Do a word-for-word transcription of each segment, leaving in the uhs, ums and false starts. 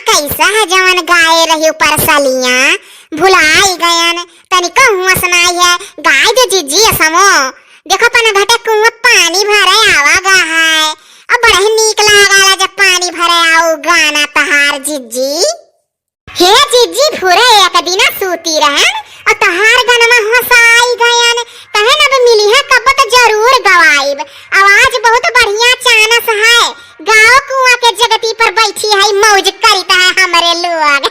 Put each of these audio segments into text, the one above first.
कैसा है जवन गाए रही ऊपर सलिया, भुलाई गयन, तनिको हुआँ सुनाई है, गाय दे जिज्जी असमो। देखो पनघटे कुआँ पानी भरे आवा गा है, अब बड़ा ही नीक लागला जब पानी भरे आऊ गाना तहार जिज्जी। हे जिज्जी, फुरे एक दिना सूती रहन, और तहार गनमा हंसाई गयन, कहन अब मिलिहा कब त जरूर गवाइब। आवाज बहुत बढ़िया चानस है, गाओ कुआँ के जगती पर बैठी है, मौज करित है हमरे लोग।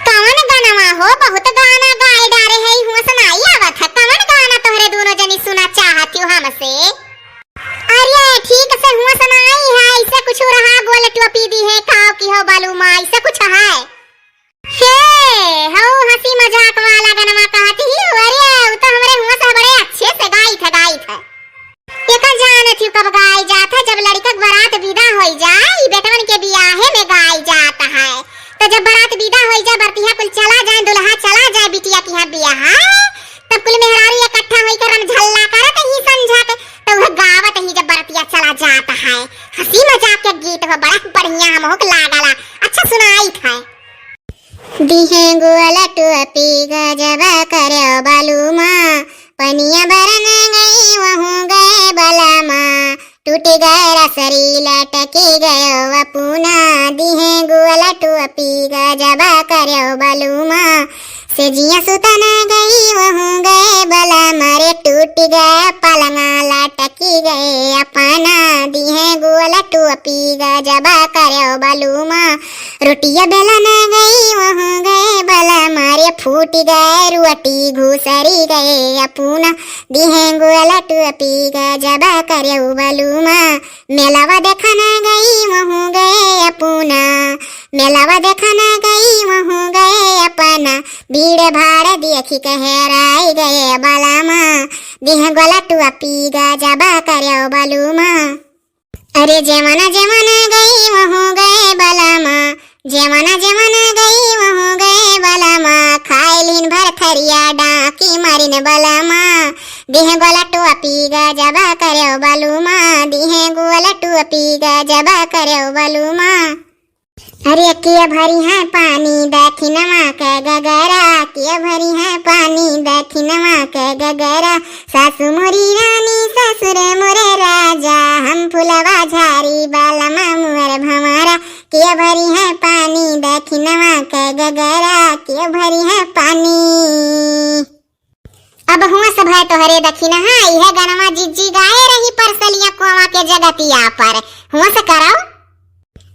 कवन गनवा हो, बहुत गाना गाए डारे है, हुआँ से नाई आवत है, कवन गाना तोहरे दोनों जनी सुना चाहत हो हमसे? अरे ठीक से हुआँ से नाई है, ऐसे कुछ रहा, गोल टोपी दिहे, काव की हो बालू माँ, ऐसे कुछ है। हे, हऊ हंसी मजाक वाला गनवा कहत ही, अरे उ तो हमरे हुआँ से बड़े अच्छे से गाई था, गाई था। एका जानत ही कब गाई जात है, जब लड़का के बारात विदा होई जाए, ई बेटवन के बियाहे में गाई जात है। तो जब बारात विदा होई जाए, बरतिहा कुल चला जाए, दुल्हा चला जाए बिटिया के यहाँ बियाह, तब कुल मेहरारू इकट्ठा होई के रमझल्ला करत ही संझा के, तो वह गावत ही जब बरतिया चला जात है। हंसी मजाक के गीत हो, बड़ा बढ़िया हमहू के लागला। अच्छा सुनाई था। दिहे गोल टोपी गजब करे बलुमा, पनिया बरन गई वहूँ गए बलमा, टूट गए रसरी लटकी गयो वपूना। दिहे गोल टोपी गजब करे बलुमा, से जिया सुतन गई वहूँ गए बलमा रे, टूट गए पलंगा लटकी गए अपना। दिहे गोल टोपी गजब करे बलुमा, रोटिया बेलन गई वहूँ गए बलमा रे, फूट गए रोटी घुसरी गए अपना। दिहे गोल टोपी गजब करे बलुमा, मेलवा देखन गई वहूँ गए अपना, मेलवा देखन गई वहूँ गए अपना, भीड़ भाड़ देखी के हेराई गए बलमा। दिहे गोल टोपी गजब करे बलुमा। अरे जेवना जेवना गई वहूँ गए बलमा, जेवना जेवना गई वहूँ गए बलमा, खाए लीन भर थरिया डाकी मारिन बलमा। दिहे गोल टोपी गजब करे बलुमा, दिहे गोल टोपी गजब करे बलुमा। अरे के भरी है पानी दखिनवा के गगरा, के भरी है पानी दखिनवा के गगरा। सासु मोरी रानी ससुर मोरे राजा, हम फुलवा झारी बलमा मोर भंवरा। के भरी है पानी दखिनवा के गगरा, के भरी है पानी। अब हुआँ से भय तोहरे दखिनहा, इहे गनवा जिज्जी गाए रही परसलिया कुआँ के जगतिया पर। हुआँ से करौ।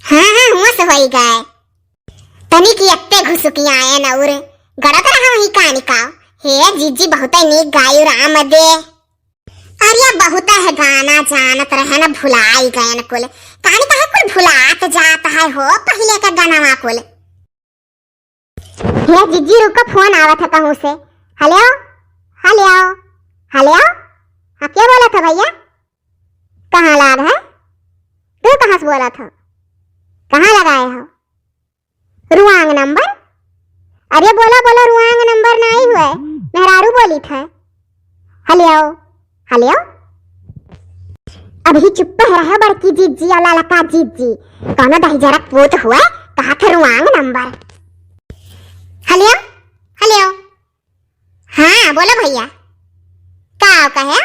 हाँ, हाँ, हुआँ से होई गाए। तनी की अत्ते घुसुकी आए न उर, गड़त रहा वही कानी का। हे जिज्जी बहुते नीक गायु राम दे। अरे बहुते है गाना जानत रहे न, भुलाई गए न कुल। कानी कहे कुल भुलात जात है हो, पहिले का गनवा कुल। हे जिज्जी रुको, फोन आवत है कहूँ से। हेलो, हेलो, हेलो। हाँ, के बोलत है भैया? कहाँ लाग है? तू कहाँ से बोलत हो? कहाँ लगाए हो? रुआंग नंबर? अरे बोला, बोला, रुआंग नंबर नाई हुए, मेहरारू बोलित है। हेलो, हेलो। अभी चुप्पे रहे बड़की जिज्जी और ललका जिज्जी। कौनो दहिजरक पूत हुए, कहा थे रुआंग नंबर। हेलो, हेलो। हाँ, बोलो भैया। का कहे?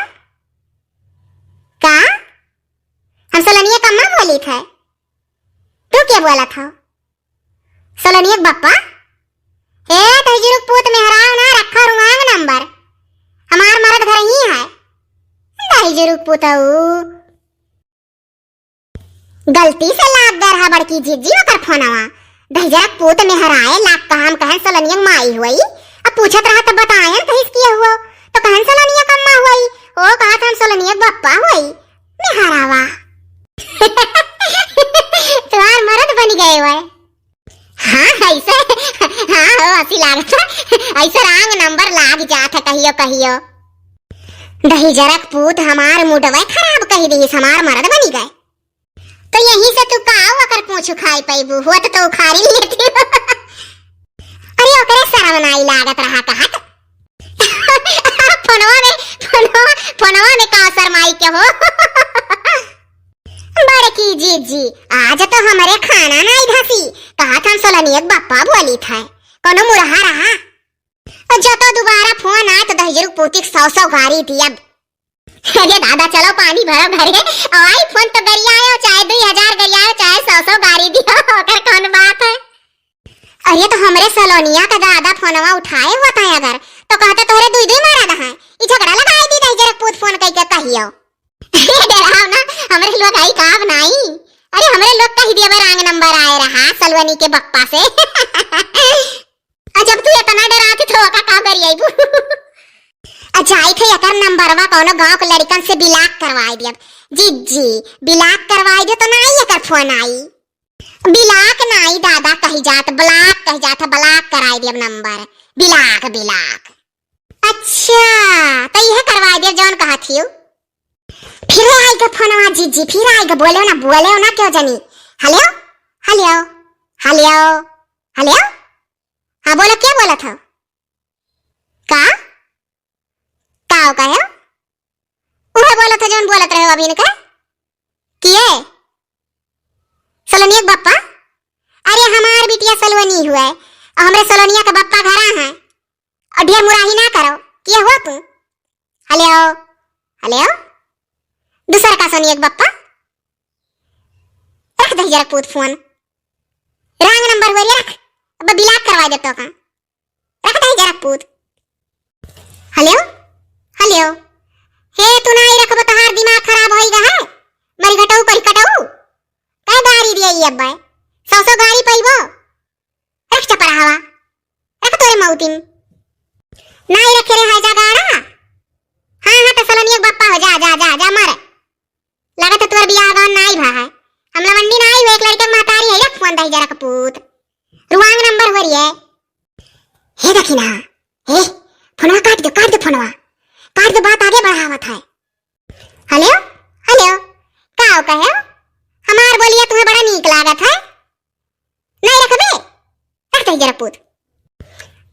का? हम सोलनिया कम्मा बोलित है। तू के बोलत हो? सोलनिया के बप्पा? ए, दहिजरू के पूत मेहरारू ना रखा रुआंग नंबर। हमार मरद घर ही है। दहिजरू के पूत ऊ। गलती से लाग गए रहा बड़की जिज्जी ओकर फोनवा। दहिजरा के पूत मेहराए लाग कहा हम कहन सोलनिया के माई हुई। अब पूछत रहा तो बतायन कहिस किया हुआ। तो कहन सोलनिया कम्मा हुई। ओ कहा था हम सोलनिया के बप्पा हुई। मेहरावा। तुम्हार मरद बन गए हुए। हाँ, ऐसे, हाँ हो, असी लागत है। ऐसे रांग नंबर लाग जात है कहियो, कहियो। दहिजरक पूत हमार मुडवे खराब कहि दिहिस, हमार मरद बनी गए। तो यही से तू का ओकर पूछ उखाई पैबू, होत तो उखारी लेती। अरे ओकरे शरम नाई लागत रहा कहत। फोनवा में, फोनवा, फोनवा में का शरमाई के हो? बड़की जीजी, आज तो हमरे खाना नाई धसी, कहत हम सोलनिया के बप्पा बोलित है, कौनो मुरहा रहा। और जतो दुबारा फोन आए तो दहिजरू पूती के सौ सौ गारी दियब। अरे दादा, चलो पानी भरो घरे, और आई फोन तो गरियायो, चाहे दुई हजार गरियायो, चाहे सौ सौ गारी दियो, ओकर कौन बात है? अरे तो हमरे सलोनिया का दादा फोनवा उठाए होत है अगर, तो कहते तोहरे दुई दुई मरद हैं, ई झगड़ा लगाए दी दहिजरू पूत फोन कई के कहियो। अरे डराओ ना, हमरे लोग आई काब नाई। अरे हमरे लोग कही दिया बा wrong number आए रहा सलवनी के बप्पा से। आ जब तू इतना डराती तो ओका का करी आईबू? अच्छा आई थे एकर नंबरवा कौनो गांव के लड़कन से block करवाई दियब। जीजी, block करवाई दे तो नाई एकर फोन आई। Block नाई दादा कही जात, block कही जात है, block कराई दियब नंबर। Block, block। अच्छा, तो यह करवाई दियब जौन कहत हियो। फिर आइगा फोनवा जीजी, फिर आइगा, बोले ना, बोले ना क्यों जानी। हेलो, हेलो, हेलो, हेलो। हाँ बोलो, क्या बोलत हो? का? का हो कहे? उहे बोलत हो जौन बोलत रहे हो अभी इनका। किए? सलोनिया के बप्पा? अरे हमार बिटिया सलोनी हुए, और हमरे सलोनिया के बप्पा घरा हैं। और ढेर मुराही ना करो, किए हुआ तू? हेलो, हेलो, दूसर का सोनिया के बप्पा, रख दहिजरा पूत फोन, wrong number हुआ रे, रख, अब block करवा देतो का, रख दहिजरा पूत। हेलो, हेलो, हे तू ना ही रखबो, तहार दिमाग खराब होई गा है, मरी घटऊ करी कटऊ, काय गारी दिया ये अब्बा, सौ सौ गारी पइबो, रख चपरा हवा, रख तोरे मौतिन। नाई रखे रे है जगाड़ा। हाँ, हाँ, तो सलोनिया के बप्पा हो, जा, जा, जा, जा, मर। लागत है तोर बियाह गौन नाई भा है। हम लवंडी नाई हुए, एक लड़के के महतारी है, रख फोन दहिजरा के पूत। Wrong number हो रही है। हे दखिना, हे, फोनवा काट दो, काट दो फोनवा। काट दो, बात आगे बढ़ावत है। हेलो, हेलो, का हो कहे? हमार बोलिया तुम्हें बड़ा नीक लागत है, नहीं रखबे? रख दे जरा पूत।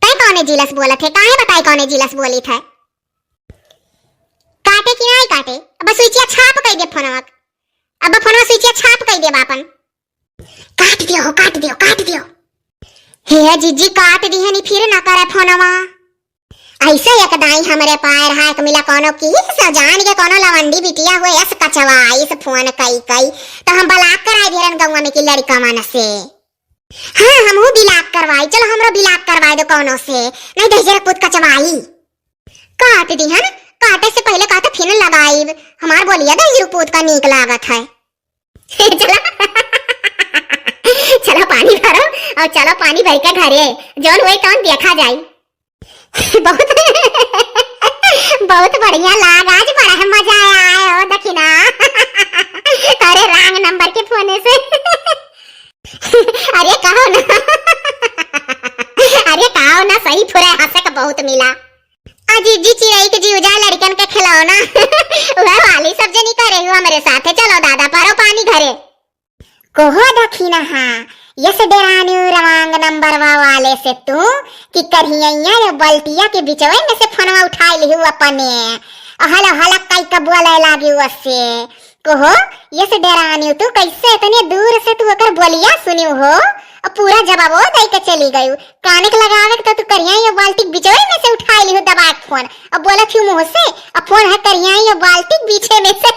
तै कौने जिलस बोलत है? काहे बताई कौने जिलस बोलित है? काटे कि नहीं काटे? अब स्विचिया छाप कई दे फोनवा। अब फोनवा स्विचिया छाप कई दे बापन। काट दियो हो, काट दियो, काट दियो। हे जीजी, काट दिहनी, फिर ना करे फोनवा। ऐसे एक दाई हमरे पाए रहा, एक मिला कोनो की से जान के कोनो लवंडी बिटिया हुए, ऐस कचवा, ऐस फोन कई कई, तो हम block कराई दिहरन गौवा में की लड़िका मन से। हाँ, हमहू block करवाई, चलो हमरो block करवाई दो कोनो से, नहीं दहिजरा पूत कचवाई। काट दिहन, काटे से पहले कहते फिन लगाई, हमार बोलिया दहिजरा पूत का नीक लागत है। चलो, चलो पानी भरो और चलो पानी भर के घरे, जौन होई तौन देखा जाई। बहुत, बहुत बढ़िया लाग, आज बड़ा है मजा आया है, ओ दखिना। अरे wrong number के फोने से। अरे कहो ना, अरे कहो ना, सही फुरे हंसे के बहुत मिला। अजी जी चिरई के जीव जाए लड़कन के खिलौना। वह वाली सब जनी करे हुआ मेरे साथे, चलो दादा परो पानी घरे। कोहो दखिनहा, यस डेरानी wrong number वा वाले से तू, कि करिहैया ये बल्टिया के बिचवे में से फोनवा उठाई लिहू अपने। हल हल कई का बोले लागी वसे। कोहो, यस डेरानी तू कैसे इतने दूर से तू ओकर बोलिया सुनियो हो? और पूरा जवाबो दे के चली गयू। काने के लगावे के तो तू करिहैया ये बाल्टी के बिचवे में से उठाई लिहू दबा के फोन। अब बोलत हूँ मुँह से, अब फोन है करिहैया ये बाल्टी के बीचे में से।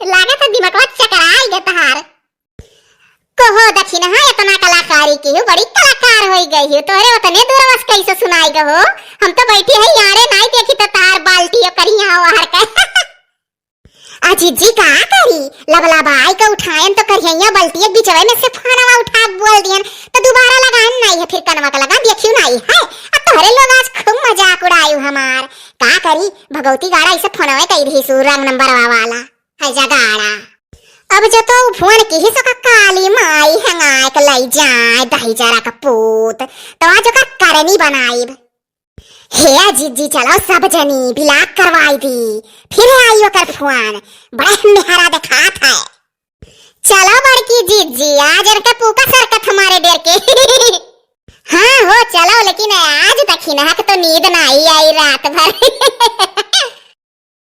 लागत है दिमागवा चकराई गया तहार। कोहो दखिनहा, इतना कलाकारी की हो, बड़ी कलाकार होई गई हो। तोहरे उतने दूर बस कैसे सुनाई गो हो? हम तो बैठी है यारे, नाई देखी तो तार बाल्टी करिया हो हर का। आ जीजी का करी, लबलबाई का उठायन तो करिया बाल्टी बिचवे में से फोनवा उठा बोल दियन, तो दोबारा लगान नाई है, फिर कनवा का लगा देखियो नाई है। अब तोहरे लोग आज खूब मजाक उड़ायू हमार। का करी, भगवती गाड़ा इसे फोनवे कई रही सु wrong number वाला। है जगाड़ा। अब जो तो फोन की ही सका काली माई हंगाए के लई जाए दहिजरा का पूत, तो आज ओकर करनी बनाइब। हे जीजी चलो सब जनी block करवाई दी, फिर आई ओकर फोन, बड़ा मेहरा देखात है। चलो बड़की जीजी, आज इनके पूका सरकत हमारे डेर के। हाँ हो चलो, लेकिन आज दखिनहा के तो नींद नाई आई रात भर।